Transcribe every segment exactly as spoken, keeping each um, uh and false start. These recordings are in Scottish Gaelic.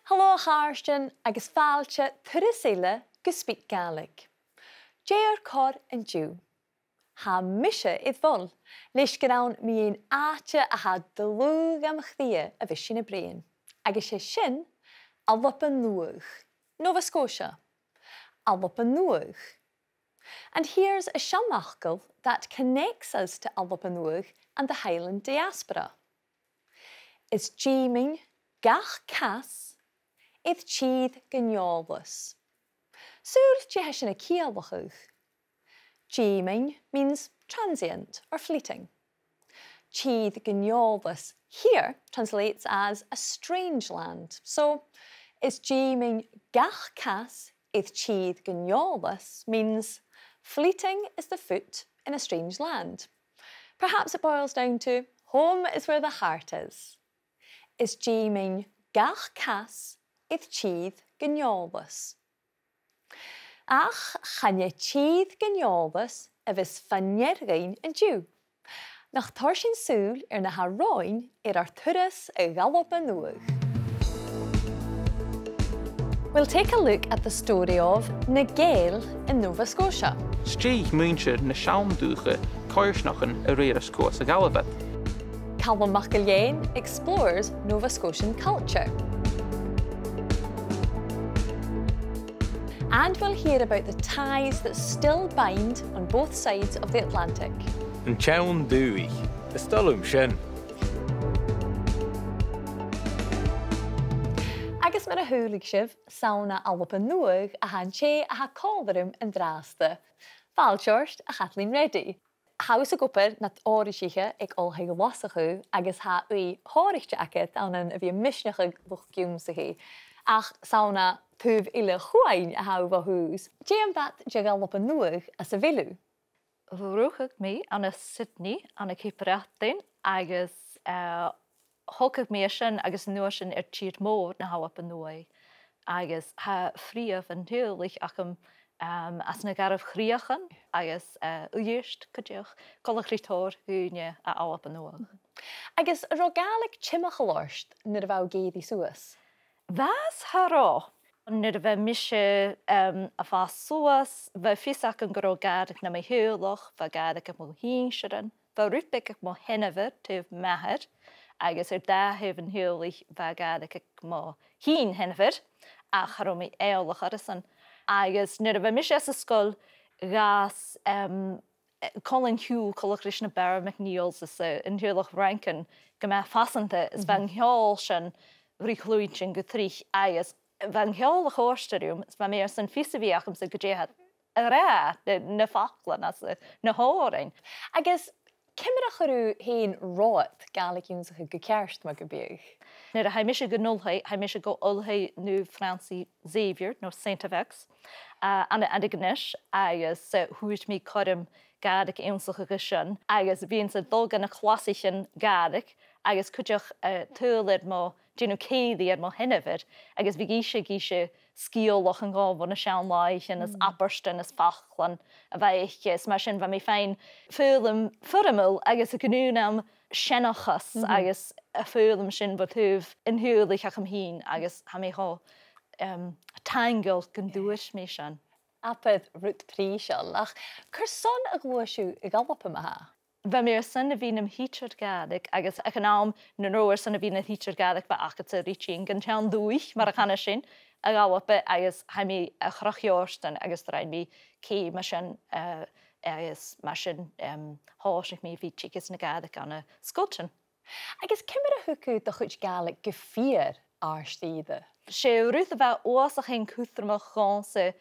Halò a chàirdean agus fàilte turas eile gu SpeakGaelic. Dè ur cor an-diugh? Tha mise air mholadh, leis gur ann mu dheidhinn àite a tha dlùth dham chridhe a bhios sinn a' bruidhinn, agus 's e sin Alba Nuadh, Nova Scotia. Alba Nuadh. And here's a seanfhacal that connects us to Alba Nuadh and the Highland diaspora. Is dìmean gach cas air tìr gun eòlas. Saoil dè tha sin a' ciallachadh? Dìmean means transient or fleeting. Tìr gun eòlas here translates as a strange land. So, is dìmean gach cas air tìr gun eòlas means fleeting is the foot in a strange land. Perhaps it boils down to home is where the heart is. Is dìmean gach cas air tìr gun eòlas. Ach chan e tìr gun eòlas a bhios fa-near dhuinn an-diugh. Nach toir sinn sùil air na tha romhainn air ar turas a dh'Alba Nuadh. We'll take a look at the story of na Gàidheil in Nova Scotia. Stèidhich muinntir na seann dùthcha coimhearsnachdan a rèir as cumhachd a' Ghalldaid. Calum MacIlleathain explores Nova Scotian culture. And we'll hear about the ties that still bind on both sides of the Atlantic. An t-seann dùthaich, is toil leam sin. Agus mar a chuala sibh, 's ann à Alba Nuadh a tha an tè a tha còmhla rium an-dràsta. Fàilte ort, a Chathleen Reddy. Tha thusa ag obair nad fhoraoisich aig Oilthigh Ghlaschu agus tha ùidh shònraichte agad ann a bhith a' misneachadh luchd-ionnsachaidh, ach 's ann à taobh eile a' chuain a tha thu bho thùs. Dè am beachd de dh'Alba Nuadh às a bheil thu? Rugadh mi ann an Sydney, ann an Ceap Breatainn, agus, eh, thogadh mi an sin agus an uair sin air tìr-mòr na h-Alba Nuadh, agus tha freumh an teaghlaich agam, um, às na Garbh Chrìochan agus, eh, Uibhist cuideachd, coltach ri tòrr dhaoine à Alba Nuadh. Agus an robh Gàidhlig timcheall ort nuair a bha thu ag èirigh suas? Bha 's cha robh. Nuair a bha mise, um, a' fàs suas, bha fios agam gun robh Gàidhlig nam theaghlach, bha Gàidhlig aig mo shinnsirean, bha rud beag aig mo sheanmhair taobh m' athar, agus air dà thaobh an teaghlaich bha Gàidhlig aig mo shinn-sheanmhair, ach cha robh mi eòlach air a sin. Agus nuair a bha mise anns an sgoil, dh'fhàs, em, Colin Hugh, coltach ris na Barra MacNeils is, eh, an teaghlach Rankin, gu math fasanta, is bha an ceòl sin ri chluinntinn gu tric, agus bha an ceòl a' còrdadh rium, is bha mi airson fios a bhith agamsa gu dè tha iad ag ràdh, na, na faclan anns a', na h-òrain. Agus ciamar a chuir thu fhèin romhad Gàidhlig ionnsachadh gu ceart, mar gum biodh? Nuair a chaidh mise gun oilthigh, chaidh mise gu Oilthigh Naomh Francis Xavier, no Saint F X, eh, ann an Antigonish, agus, eh, fhuair mi cothrom Gàidhlig ionnsachadh an sin, agus bhithinn-sa a' dol gu na clasaichean Gàidhlig, agus cuideachd, eh, tadhal air mo dhèanamh cèilidh air mo sheanmhair, agus bhiodh ise ag innse sgeulachdan dhomh bho na seann làithean is abairtean is faclan a bha aice, is mar sin bha mi a' faighinn foghlam foirmeil agus a' gnùn nam seanchas agus am foghlam sin bho thaobh an teaghlaich agam fhìn, agus tha mi cho, em, taingeil gun d' fhuair mi sin. Abair rud prìseil, ach carson a ghluais thu a dh'Alba ma-thà? Bha mi airson a bhith nam thidsear Gàidhlig, agus aig an àm nan robh thu airson a bhith nam thidsear Gàidhlig, bha agadsa ruidhtean dhen t-seann dùthaich, mar a chanas sinn, a dh'Alba, agus chaidh mi a Chnoc Iòrdain agus rinn mi ceum an sin, eh, agus mar sin, em, thòisich mi a' bhith a' teagasg na Gàidhlig ann an sgoiltean. Agus ciamar a thug thu do chuid Gàidhlig gu fìor àrd-ìre? 'S e rud a bha uabhasach fhèin cudromach dhòmhsa,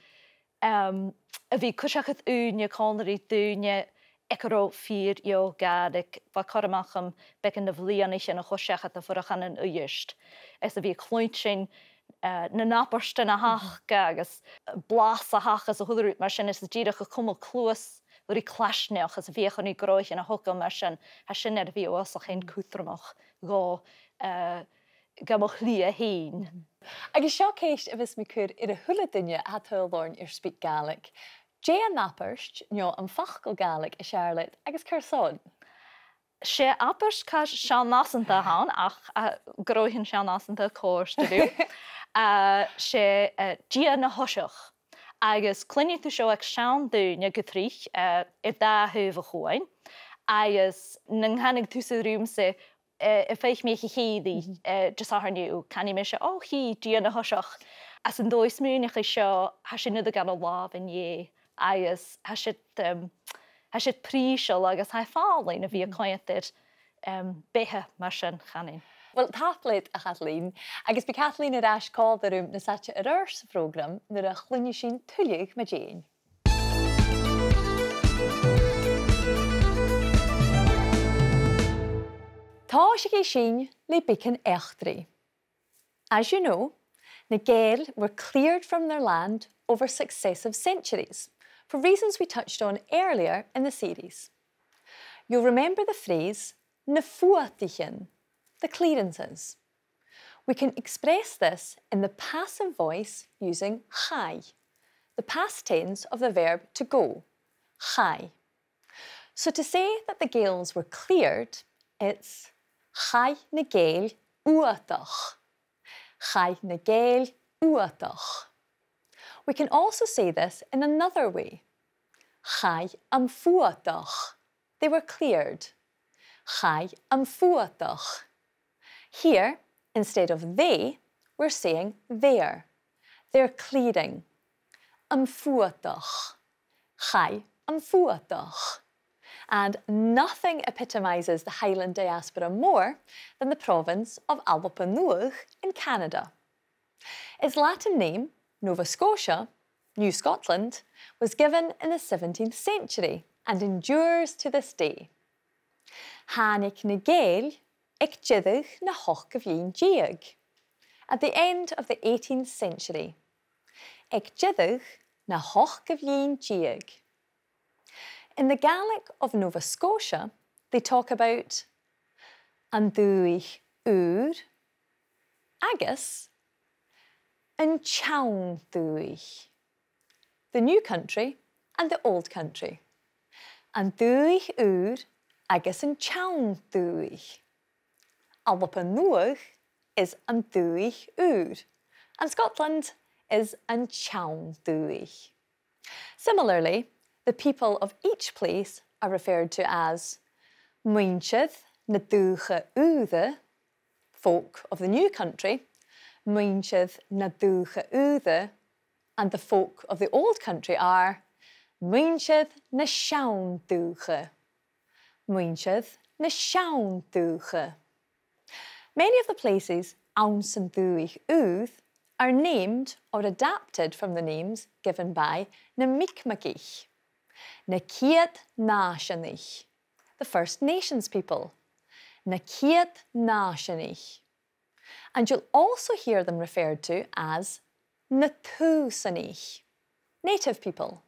em, a bhith a' cur seachad ùine còmhla ri daoine aig an robh fìor dheagh Ghàidhlig. Bha cothrom agam beagan de bhliadhnaichean a chur seachad a' fuireach ann an Uibhist, is a bhith a' cluinntinn, eh, nan abairtean a th' aca agus blas a th' aca is a h-uile rud mar sin, is dìreach a' cumail cluas ri claisneachd is a' feuchainn ri gnothaichean a thogail mar sin. Tha sin air a bhith uabhasach fhèin cudromach dhomh, eh, gam chliath fhèin. Agus seo ceist a bhios mi a' cur air a h-uile duine a tha a' tadhal oirnn air SpeakGaelic. Dè an abairt, no am facal Gàidhlig as fheàrr leat agus carson? 'S e abairt car seann-fhasanta a th' ann, ach, eh, gnothaichean seann-fhasanta a' còrdadh rium. eh, 's e, eh, Dia na Toiseach. Agus cluinnidh tu seo aig seann daoine gu tric, eh, air dà thaobh a' chuain. Agus nan canadh tusa riumsa, eh, am faic mi a' chèilidh, eh, Disathairne, canaidh mise, "O, chì, Dia na Toiseach." Agus an dòigh smaoineachaidh seo, tha sin air a dhol gu làmh an Dè. Agus tha siud, em, tha siud prìseil agus tha e fallain a bhith a' coimhead air, em, beatha mar sin, chanainn. Uill, tapadh leat, a Chathleen, agus bidh Kathleen air ais còmhla rium nas fhaide air adhart sa phrògram nuair a chluinneas sinn tuilleadh mu deidhinn. Tòisichidh sinn le beagan eachdraidh. As you know, na Gàidheil were cleared from their land over successive centuries, for reasons we touched on earlier in the series. You'll remember the phrase na fuadaichean, the clearances. We can express this in the passive voice using chaidh, the past tense of the verb to go, chaidh. So to say that the Gaels were cleared, it's chaidh na Gàidheil fhuadach. Chaidh na Gàidheil fhuadach. We can also say this in another way. Chaidh am fuadach. They were cleared. Chaidh am fuadach. Here, instead of they, we're saying their. Their clearing. Am fuadach. Chaidh am fuadach. And nothing epitomizes the Highland diaspora more than the province of Alba Nuadh in Canada. Its Latin name, Nova Scotia, New Scotland, was given in the seventeenth century and endures to this day. Thàinig na Gàidheil aig deireadh na h-ochdamh linn deug, at the end of the eighteenth century. Aig deireadh na h-ochdamh linn deug. In the Gaelic of Nova Scotia, they talk about an dùthaich ùr agus an t-seann dùthaich, the new country and the old country. An dùthaich ùr agus an t-seann dùthaich. Alba Nuadh is an dùthaich ùr, and Scotland is an t-seann dùthaich. Similarly, the people of each place are referred to as muinntir na dùthcha ùire, folk of the new country, muinntir na dùthcha ùire, and the folk of the old country are muinntir na seann dùthcha. Muinntir na seann dùthcha. Many of the places anns an dùthaich ùr are named or adapted from the names given by na Mi'kma'kich, na Ciad Nàiseanaich, the First Nations people, na Ciad Nàiseanaich. And you'll also hear them referred to as na Tùsanaich, native people.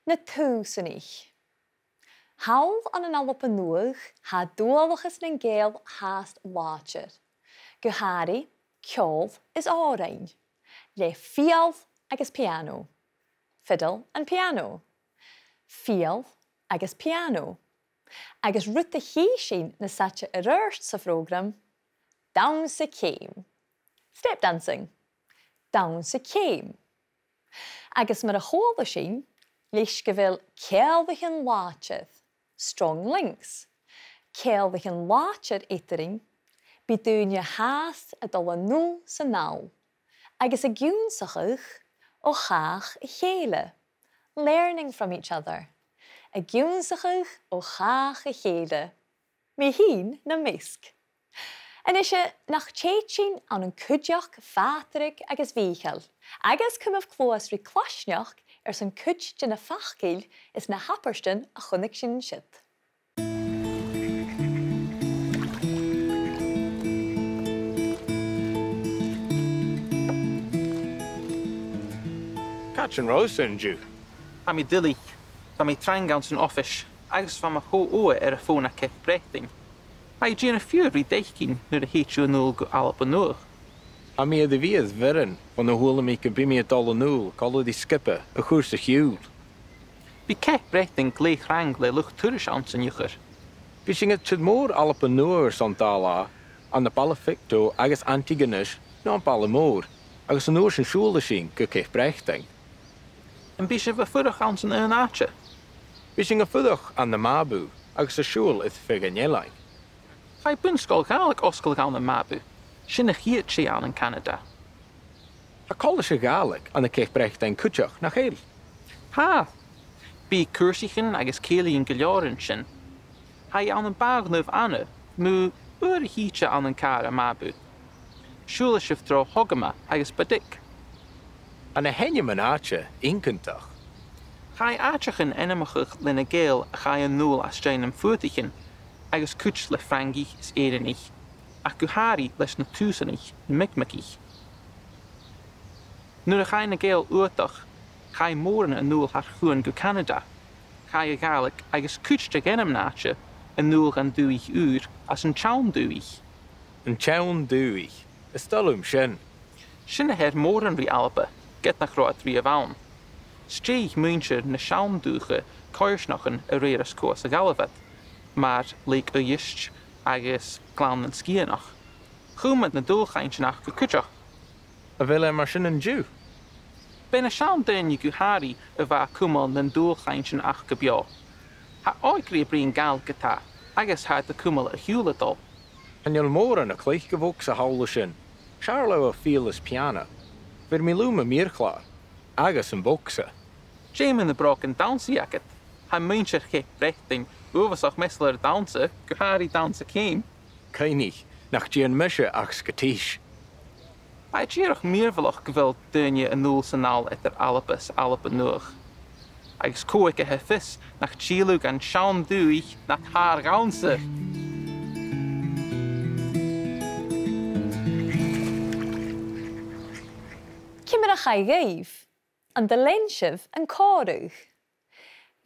Na Tùsanaich. Thall ann an Alba Nuadh, tha dualchas nan Gàidheal fhathast làidir. Gu h-àraidh ceòl is òrain, le fidheall agus piàno. Fiddle and piano. Fidheall agus piàno. Agus rud a chì sinn nas fhaide air adhart sa phrògram, dannsa ceum. Step dancing. Dannsa ceum. Agus mar a chuala sinn, leis gu bheil ceanglaichean làidir, strong links, ceanglaichean làidir eadarainn, bidh daoine fhathast a' dol a-null 's a-nall, agus ag ionnsachadh o chàch a chèile, learning from each other, ag ionnsachadh o chàch a chèile, mi fhìn nam measg. A-nise, nach tèid sinn ann an cuideachd Phàdraig agus Mìcheal, agus cumaibh cluas ri claisneachd airson cuid de na faclan is na h-abairtean a chunnaic sinn an siud. Càit an robh thusa an-diugh? Tha mi duilich. Bha mi trang anns an oifis, agus bha mo cho-ogha air a' fòn à Ceap Breatainn. Tha i a' dèanamh fiughair ri d' fhaicinn nuair a thèid thu a-null gu Alba Nuadh. Tha mi air a bhith air bhioran bhon a chuala mi gum bi mi a' dol a-null còmhla ri sgioba a' chùrsa-chiùil. Bidh Ceap Breatainn glè thrang le luchd-turais anns an iuchair. Bidh sinn air tìr-mòr Alba Nuadh airson dà latha, ann am baile Phictou agus Antigonish, no am baile mòr. agus an uair sin siubhail sinn gu Ceap Breatainn. Am bi sibh a' fuireach anns an aon àite? Bidh sinn a' fuireach ann am Mabou agus a' siubhal air feadh an eilein. Chaidh bun-sgoil Ghàidhlig fhosgladh ann am Mabou. Sin a' chiad tè ann an Canada. Tha colaiste Gàidhlig ann an Ceap Breatainn cuideachd, nach eil? Tha. Bidh cùrsaichean agus cèilidhean gu leòr an sin. Tha i ann am Baile Naomh Anna, mu uair a thìde ann an càr à Mabou. Siubhlaidh sibh tro Hougomont agus Badic. Tha na h-ainmean-àite iongantach. Chaidh àiteachan ainmeachadh le na Gàidheil a chaidh a-null às dèidh nam Fuadaichean, agus cuid le Frangaich is Èireannaich, ach gu h-àraidh leis na Tùsanaich, na Mi'kma'chaich. Nuair a chaidh na Gàidheil fhuadach, chaidh mòran a-null thar chuan gu Canada. Chaidh a' Ghàidhlig agus cuid de dh'ainmean-àite a-null dhan dùthaich ùr às an t-seann dùthaich. An t-seann dùthaich. Is toil leam sin. Sin a their mòran ri Alba, ged nach robh iad riamh ann. Stèidhich muinntir na seann dùthcha coimhearsnachdan a rèir às cò às a dh'fhalbh iad, mar Laoch Uibhist agus Gleann nan Sgitheanach. Chùm iad na dualchainntean aca cuideachd. A bheil e mar sin an-diugh? B' e na seann daoine gu h-àraidh a bha a' cumail nan dualchainntean aca beò. Tha òigridh a' bruidhinn Gàidhlig ge-tà, agus tha iad a' cumail a shiubhal a' dol. Chan eil mòran a' cluich a' bhogsa thall an sin. 'S fheàrr leotha fidheall is piàna. Bheir mi leam am meur-chlàr, agus am bogsa. Dè mu na brògan dannsa agad? Tha muinntir Cheap Breatainn uabhasach measail air dannsa, gu h-àraidh dannsa ceum. Cuimhnich, nach dèan mise ach sgotìs. Tha e dìreach mìorbhaileach gu bheil daoine a-null 's a-nall eadar Alba is Alba Nuadh. Agus cò aige a tha fios nach till thu dhan t-seann dùthaich nad shàr-dhannsa? Ciamar a chaidh dhuibh? An do lean sibh an còmhradh?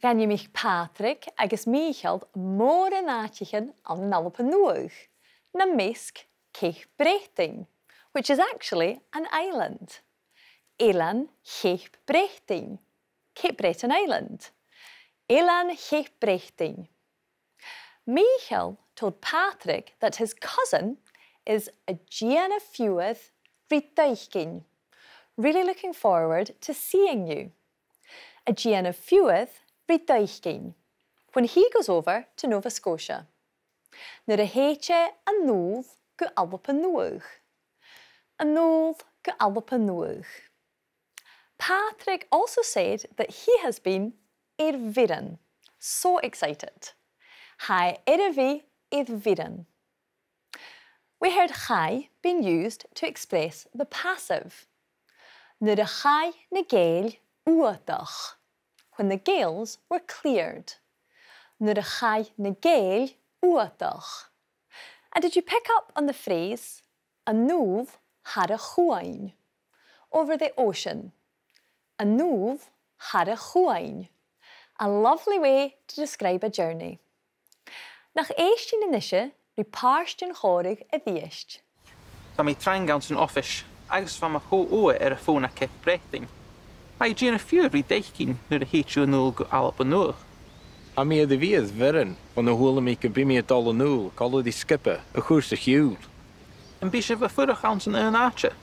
Dh'ainmich Pàdraig agus Mìcheal mòran àiteachan ann an Alba Nuadh, nam measg Ceap Breatainn, which is actually an island. Eilean Cheap Breatainn. Cape Breton Island. Eilean Cheap Breatainn. Mìcheal told Pàdraig that his cousin is a' dèanamh fiughair ri d' fhaicinn. Really looking forward to seeing you. A' dèanamh fiughair ri d' fhaicinn. When he goes over to Nova Scotia. Nuair a thèid e a-null gu Alba Nuadh. A-null gu Alba Nuadh. Pàdraig also said that he has been air bhioran. So excited. Tha e air a bhith air bhioran. We heard chaidh being used to express the passive. Nuair a chaidh na Gàidheil fhuadach. When the Gaels were cleared. Nuair a chaidh na Gàidheil fhuadach. And did you pick up on the phrase, a-null thar a' chuain? Over the ocean. A-null thar a' chuain. A lovely way to describe a journey. Nach èist sinn a-nise ri pàirt den chòmhradh a-rithist. Bha mi trang anns an oifis, agus bha mo cho-ogha air a' fòn à Ceap Breatainn. Tha i a' dèanamh fiughair ri d' fhaicinn nuair a thèid thu a-null gu Alba Nuadh. Tha mi air a bhith air bhioran bhon a chuala mi gum bi mi a' dol a-null còmhla ri sgioba a' chùrsa-chiùil. Am bi sibh a' fuireach anns an aon àite?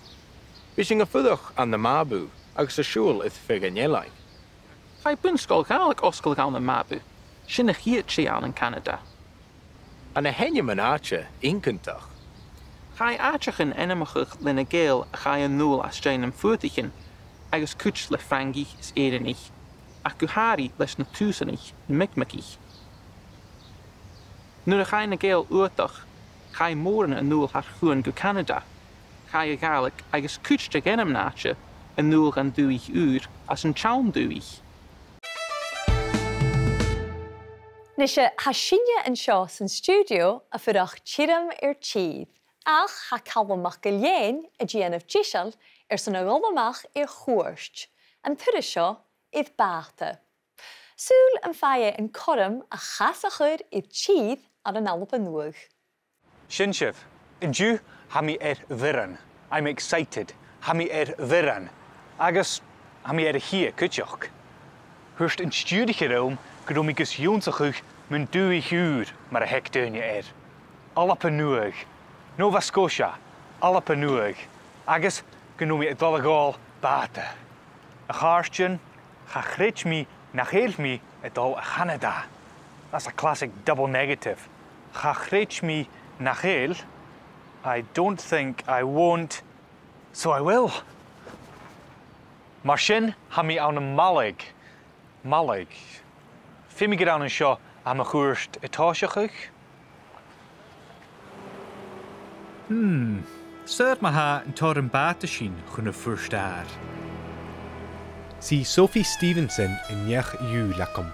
Bidh sinn a' fuireach ann am Mabou agus a' siubhal air feadh an eilein. Chaidh bun-sgoil Ghàidhlig fhosgladh ann am Mabou. Sin a' chiad tè ann an Canada. Tha na h-ainmean-àite iongantach. Chaidh àiteachan ainmeachadh le na Gàidheil a chaidh a-null às dèidh nam Fuadaichean, agus cuid le Frangaich is Èireannaich, ach gu h-àraidh leis na Tùsanaich, na Mi'kma'chaich. Nuair a chaidh na Gàidheil fhuadach, chaidh mòran a-null thar chuan gu Canada. Chaidh a' Ghàidhlig agus cuid de dh'ainmean-àite a-null dhan dùthaich ùr às an t-seann dùthaich. Nise, tha sinne an seo san stiùidio a' fuireach tioram air tìr, ach tha Calum MacIlleathain a' dèanamh deiseil airson a dhol a-mach air chuairt, an turas seo air bàta. Saoil am faigh e an cothrom a chas a chur air tìr ann an Alba Nuadh. Sin sibh. An-diugh, tha mi air bhioran. I'm excited. Tha mi air bhioran. Agus tha mi air a' chidhe cuideachd. Thuirt an stiùiriche rium gun robh mi gus ionnsachadh mun dùthaich ùr, mar a th' aig daoine air. Alba Nuadh. Nova Scotia. Alba Nuadh. Agus gun robh mi a' dol a ghabhail bàta. A chàirdean, cha chreid mi nach eil mi a' dol a Chanada. That's a classic double negative. Cha chreid mi nach eil. I don't think, I won't, so I will. Mar sin, tha mi ann am Malaig. Malaig. Feumaidh gur ann an seo a tha mo chuairt a' tòiseachadh. Hmm. Saoil ma tha an toirt am bàta sinn chun a' phort-adhair. 'S i Sophie Stevenson an neach-iùil agam.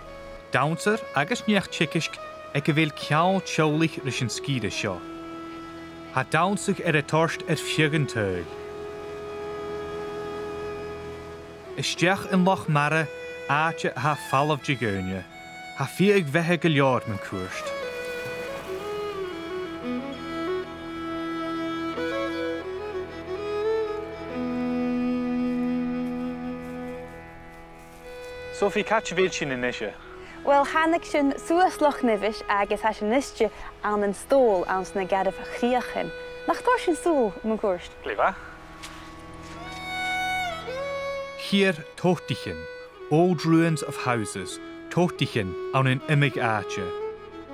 Dannsair agus neach-teagaisg aig a bheil ceangal teaghlaich ris an sgìre seo. Tha dannsa air a toirt air feadh an t-saoghail. A-steach an Loch Mara, àite a tha falamh de dhaoine. Tha fiadh-bheatha gu leòr mun cuairt. Sophie, càit a bheil sinn a-nise? Uill, thàinig sinn suas Loch Nibheis agus tha sinn a-niste ann an stòbha anns na Garbh Chrìochan. Nach toir sinn sùil mun cuairt? Glè mhath. Chiar tobhtaichean, old ruins of houses, tobhtaichean ann an iomadh àite.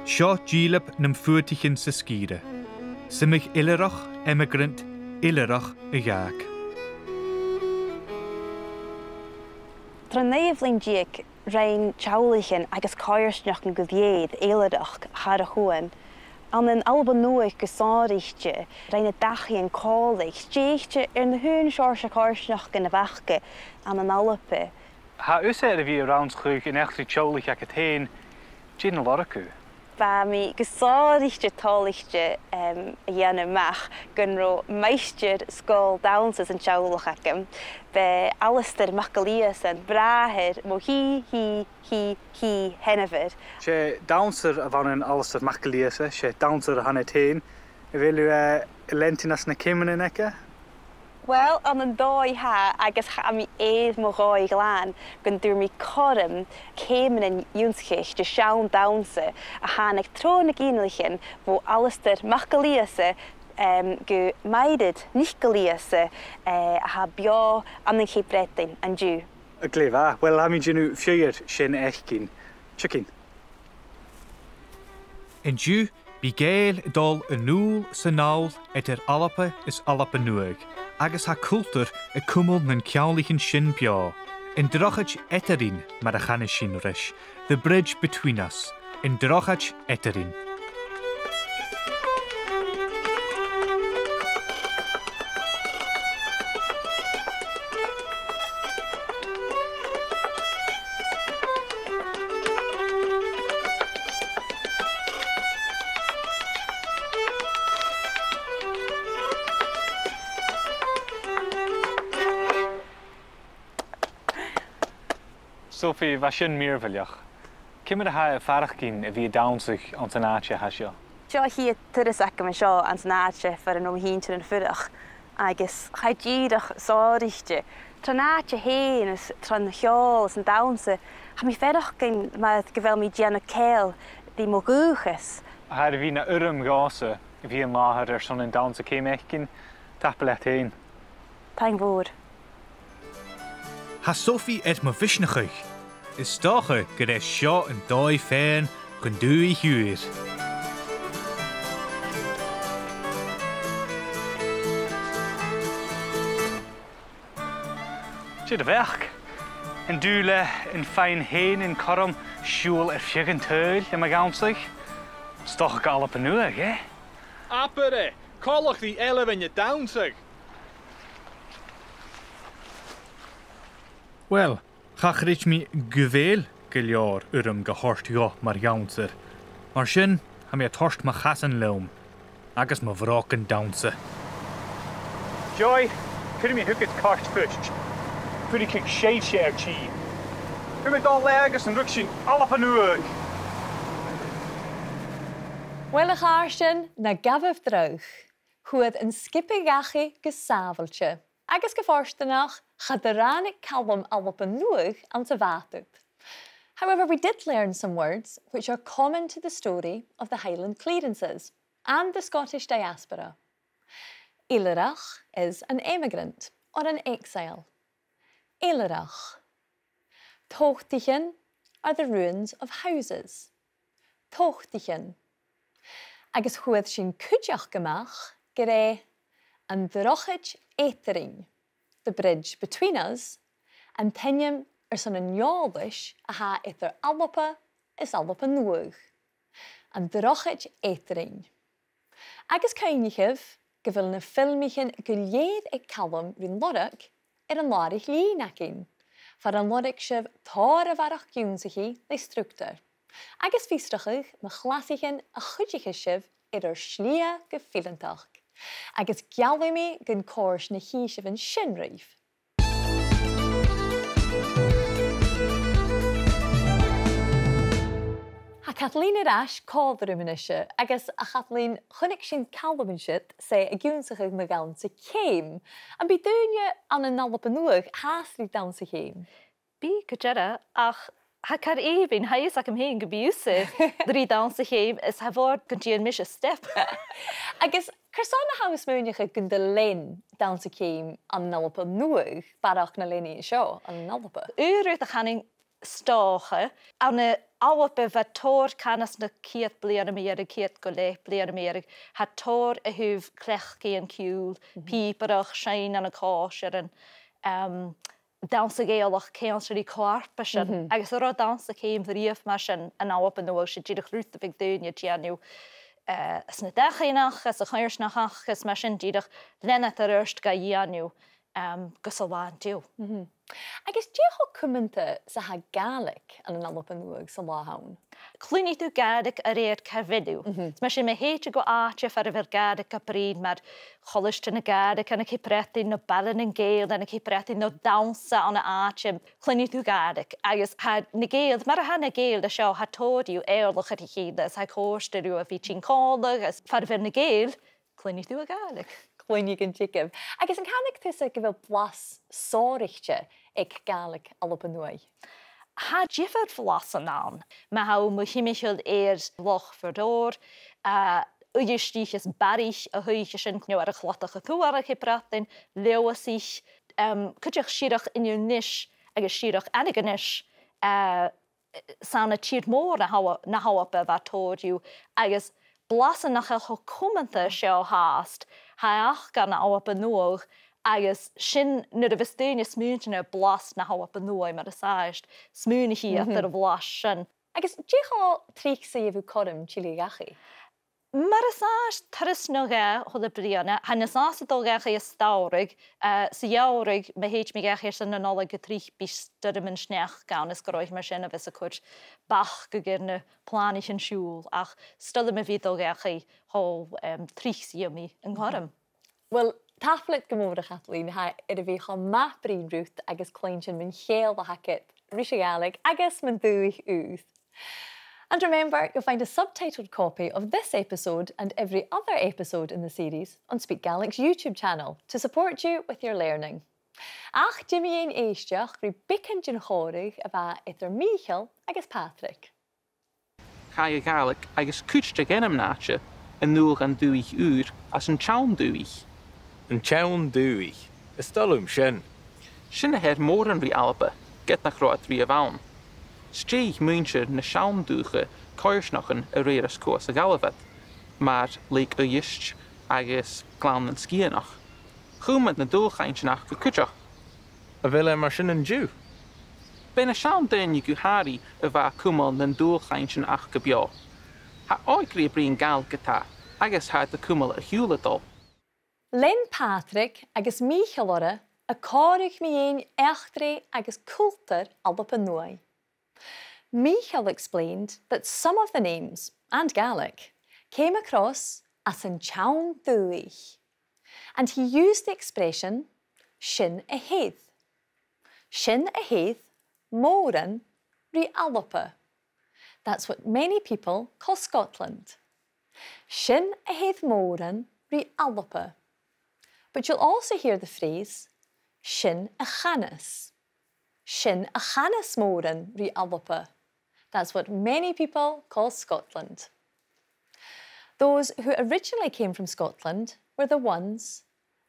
Seo dìleab nam fuadaichean san sgìre. 'S iomadh eilthireach, emigrant, eilthireach a dh'fhàg. Tron naoidheamh linn deug, rinn teaghlaichean agus coimhearsnachdan gu lèir eilthireachd thar a' chuain. Ann an Alba Nuadh gu sònraichte, rinn na dachaighean còmhla, stèidhichte air na h-aon seòrsa coimhearsnachdan a bh' aca ann an Alba. Tha thusa air a bhith a' rannsachadh an eachdraidh teaghlaich agad fhèin. Dè na lorg thu? Bha mi gu sònraichte toilichte, em, a dhèanamh a-mach gun robh maighstir-sgoil dannsa san teaghlach agam. B' e Alasdair MacGillÌosa, bràthair mo shì, shì, shì, shì sheanmhair. 'S e dannsair a bh' ann an Alasdair MacGillÌosa, 's e dannsair a th' annad fhèin. A bheil thu, eh, a' leantainn anns na ceumannan aige? Uill, ann an dòigh tha, agus tha mi air mo dhòigh glan gun d' fhuair mi cothrom ceumannan ionnsachadh de sheann dannsa a thàinig tro na ginealaichean bho Alasdair MacGillÌosa, em, gu Mairead NicGillÌosa, eh, a tha beò ann an Ceap Breatainn an-diugh. Glè mhath. Uill, tha mi a' dèanamh fiughair sin fhaicinn. Tiugainn. An-diugh, bidh Gàidheil a' dol a-null 's a-nall eadar Alba is Alba Nuadh, agus tha cultar a' cumail nan ceanglaichean sin beò. An Drochaid Eadarainn, mar a chanas sinn ris, the bridge between us. An Drochaid Eadarainn. Sophie, bha sin mìorbhaileach. Ciamar a tha e a' faireachdainn a bhith a' dannsa anns an àite a tha seo? Seo a' chiad turas agam an seo anns an àite far an robh mi fhìn air an fuireach, agus tha e dìreach sònraichte. Tron àite fhèin is tron cheòl is an dannsa, tha mi a' faireachdainn mar gu bheil mi a' dèanamh ceangal ri mo dhùthchas. Tha e air a bhith na urram dhòmhsa a bhith an làthair airson an dannsa ceum fhaicinn. Tapadh leat fhèin. Taing mhòr. Tha Sophie air mo mhisneachadh. Is dòcha gur e seo an dòigh fhèin chun dùthaich ùr. Dè do bheachd? An dùil leat am faigh mi fhìn an cothrom siubhal air feadh an t-saoghail le mo dhannsa? 'S dòcha gu Alba Nuadh, eh? Abair e! Coltach ri ailbhean a' dannsa! Uill, cha chreid mi gu bheil gu leòr urram ga thoirt dhomh mar dhannsair. Mar sin, tha mi a' toirt mo chasan leam, agus mo bhrògan dannsa. Joy, cuiridh mi thugad cairt-phuist. Fuirichibh sibhse air tì. Cuiridh mi dà leth agus an ruig sinn Alba Nuadh. Uill, a chàirdean, na gabhaibh dragh. Fhuair an sgioba dhachaigh gu sàbhailte. Agus gu fortanach, cha do ràinig Calum Alba Nuadh anns a' bhàta ud. However, we did learn some words which are common to the story of the Highland clearances and the Scottish diaspora. Eilthireach is an emigrant. or an exile. Eilthireach. Tobhtaichean are the ruins of houses. Tobhtaichean. Agus chuir sinn cuideachd a-mach gur e an Drochaid Eadarainn, the bridge between us, an t-ainm airson an eòlais a tha eadar Alba is Alba Nuadh. An Drochaid Eadarainn. Agus cuimhnichibh gu bheil na filmichean gu lèir aig Calum rin lorg air an làraich-lìn againn, far an lorg sibh tòrr a bharrachd ionnsachaidh le structar, agus fiosrachadh mu chlasaichean a chuidicheas sibh air ur slighe gu fileantachd. Agus geallaidh mi gun còrd na h-innealan sin ribh. Tha Kathleen air ais còmhla rium a-nise, agus a Chathleen, chunnaic sinn Calum an siud, 's e ag ionnsachadh mu dhannsa ceum. Am bi daoine ann an Alba Nuadh fhathast ri dannsa ceum? Bidh gu dearbh, ach tha car èibhinn, tha fhios agam fhèin gum bi thusa ri dannsa ceum, is tha mi an dòchas gun dèan mise step. Agus carson a tha thu a' smaoineachadh gun do lean dannsa ceum ann an Alba Nuadh barrachd na leanaidh seo ann an Alba? Aon rud a chanainn 's dòcha, ann an Alba bha tòrr canas na ceud bliadhna mu dheireadh, ceud gu leth bliadhna mu dheireadh, tha tòrr a thaobh cleachdaidhean ciùil, pìobaireachd, seinn ann an còisirean, em, dannsa Gàidhealach, ceannsairean co-fharpaisean, agus cha robh dannsa ceum a-riamh mar sin ann an Alba Nuadh, 's e dìreach rud a bhiodh daoine a' dèanamh, eh, sna dachaighean aca, sa choimhearsnachd aca, is mar sin dìreach lean iad air adhart ga dhèanamh, em, gus an là an-diugh. Agus dè cho cumanta 's a tha Gàidhlig ann an Alba Nuadh san là an-diugh? Cluinnidh tu Gàidhlig a rèir càit a bheil thu. Is mar sin, ma thèid thu gu àite far a bheil Gàidhlig a' bruidhinn, mar Colaiste na Gàidhlig ann an Ceap Breatainn no Baile nan Gàidheal ann an Ceap Breatainn no dannsa ann an àite, cluinnidh tu Gàidhlig. Agus tha na Gàidheil, mar a tha na Gàidheil an seo, tha tòrr dhiubh eòlach air a chèile, is tha e a' còrdadh riutha a bhith tighinn còmhla, is far a bheil na Gàidheil, cluinnidh tu a' Ghàidhlig. Cluinnidh gun teagamh. Agus an canadh tusa gu bheil blas sònraichte aig Gàidhlig Alba Nuadh? Tha diofar bhlasan ann. Ma tha thu mu thimcheall air Loch Bhordor, eh, Uibhist is Barraigh, a thaobh sin, no air a' chladach a tuath ann an Ceap Breatainn, Leòdhasach, em, cuideachd Siorrachd Inbhir Nis agus Siorrachd Antigonish, eh, 's ann à tìr-mòr na h-Al-, na h-Alba a bha tòrr dhiubh, agus blasan nach eil cho cumanta seo fhathast, tha aca ann an Alba Nuadh, agus sin nuair a bhios daoine a' smaoineachadh air blas na h-Alba Nuadh, mar as àbhaist, smaoinichidh iad air a' bhlas sin. Agus dè cho tric 's a gheibh thu cothrom tilleadh dhachaigh? Mar as àbhaist, turas no dhà a h-uile bliadhna, tha e nas fhasa dol dhachaigh as t-samhradh, eh, sa gheamhradh, ma thèid mi dhachaigh airson na Nollaig, gu tric bidh stoirm an sneachda ann, is gu robh e mar sin a bhios a' cur bacadh air na planaichean siubhail, ach 's toil leam a bhith dol dhachaigh cho, em, tric 's a gheibh mi an cothrom. Uill, tapadh leat gu mòr, a Chathleen, tha e air a bhith cho math bruidhinn riut agus cluinntinn mun cheangal a th' agad ris a' Ghàidhlig agus mun dùthaich ùr. And remember, you'll find a subtitled copy of this episode and every other episode in the series on Speak Gaelic's YouTube channel to support you with your learning. Ach dè mu dheidhinn èisteachd ri beagan den chòmhradh a bha eadar Mìcheal agus Pàdraig. Chaidh a' Ghàidhlig agus cuid de dh'ainm-àite a-null dhan dùthaich ùr às an t-seann dùthaich. An t-seann dùthaich. Is toil leam sin. Sin a their mòran ri Alba, ged nach robh iad riamh ann. Stèidhich muinntir na seann dùthcha coimhearsnachdan a rèir as cumhachd a ghabh iad, mar Leac Uibhist agus Gleann nan Sgitheanach. Chùm iad na dualchainntean aca cuideachd. A bheil e mar sin an-diugh? B' e na seann daoine gu h-àraidh a bha a' cumail nan dualchainntean aca beò. Tha òigridh a' bruidhinn Gàidhlig an-dràsta, agus tha iad a' cumail a shiubhal a' dol. Lean Pàdraig agus Mìcheal orra a' còmhradh mu dheidhinn eachdraidh agus cultar Alba Nuadh. Mìcheal explained that some of the names, and Gaelic, came across as an t-seann dùthaich. And he used the expression, sin a their. Sin a their mòran ri Alba. That's what many people call Scotland. Sin a their mòran ri Alba. But you'll also hear the phrase, sin a chanas. Sin a chanas mòran ri Alba. That's what many people call Scotland. Those who originally came from Scotland were the ones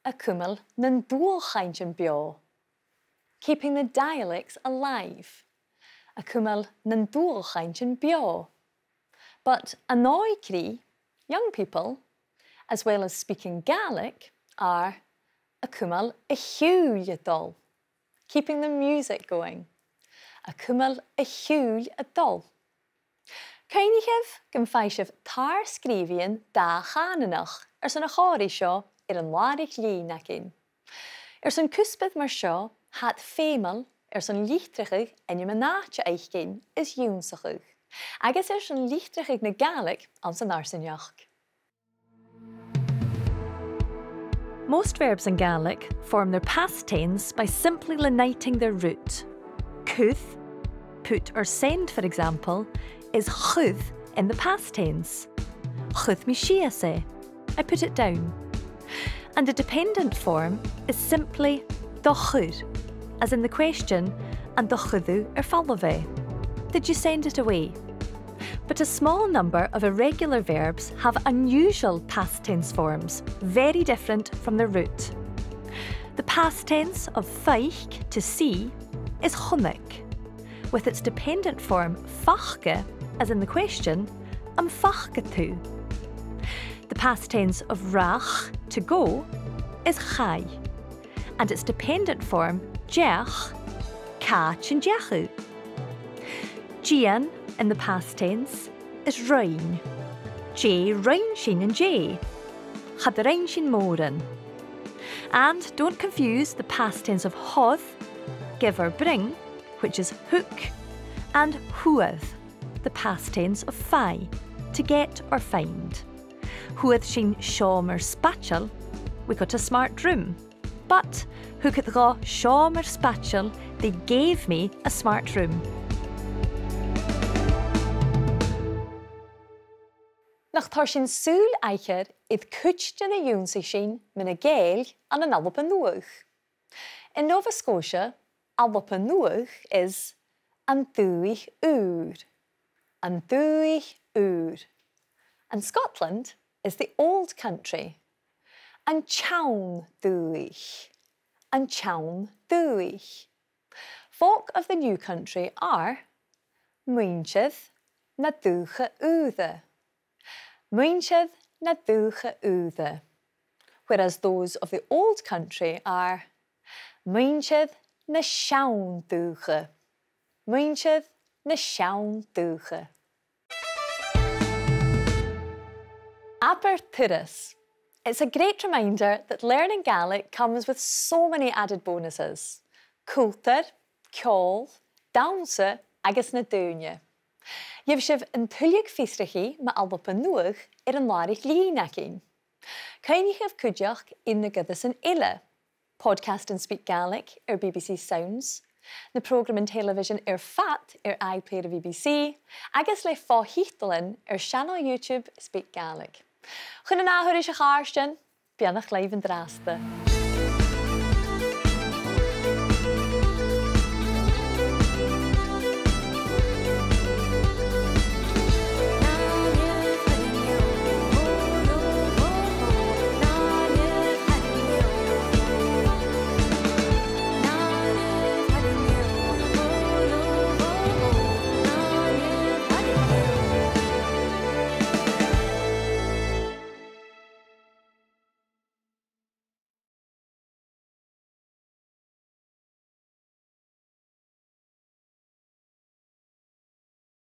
a' cumail nan dualchainntean beò. Keeping the dialects alive. A' cumail nan dualchainntean beò. But an òigridh, young people, as well as speaking Gaelic, are a' cumail a' chiùil a' dol. Keeping the music going. A' cumail a' chiùil a' dol. Cuimhnichibh gum faigh sibh tar-sgrìobhaidhean dà-chànanach airson a' chòmhraidh seo air an làraich-lìn againn. Airson cuspair mar seo, tha iad feumail airson litreachadh ainm an àite fhaicinn is ionnsachadh, agus airson litreachadh na Gàidhlig anns an fharsaingeachd. Most verbs in Gaelic form their past tense by simply leniting their root. Cuir, put or send, for example, is chuir in the past tense. Chuir mi sìos e. I put it down. And the dependent form is simply do chuir, as in the question, an do chuir thu air falbh e? Did you send it away? But a small number of irregular verbs have unusual past tense forms, very different from their root. The past tense of faic, to see, is chonaic, with its dependent form faca, as in the question, am faca tu? The past tense of rach, to go, is chaidh, and its dependent form deach, càit an deach thu? Dèan in the past tense is rinn. Dè rinn sinn an-dè? Cha do rinn sinn mòran. And don't confuse the past tense of thoir, give or bring, which is thug, and fhuair, the past tense of faigh, to get or find. Fhuair sinn seòmar spaideil, we got a smart room. But thug iad dhomh seòmar spaideil, they gave me a smart room. Nach toir sinn sùil aithghearr air cuid de na dh'ionnsaich sinn mu na Gàidheil ann an Alba Nuadh? In Nova Scotia, Alba Nuadh is an dùthaich ùr. An dùthaich ùr. And Scotland is the old country. An t-seann dùthaich. An t-seann dùthaich. Folk of the new country are muinntir na dùthcha ùire. Muinntir na dùthcha ùire. Whereas those of the old country are muinntir na seann dùthcha. Muinntir na seann dùthcha. Abair turas. It's a great reminder that learning Gaelic comes with so many added bonuses. Cultar, ceòl, dannsa agus na daoine. Gheibh sibh an tuilleadh fiosrachaidh mu Alba Nuadh air an làraich-lìn againn. Cuimhnichibh cuideachd air na goireasan eile, Podcast and Speak Gaelic air B B C Sounds, na prògraman telebhisean air fad air iPlayer a' B B C, agus le fo-thiotalan air seanail YouTube Speak Gaelic. Chun an ath thuras, a chàirdean, beannachd leibh an-dràsta.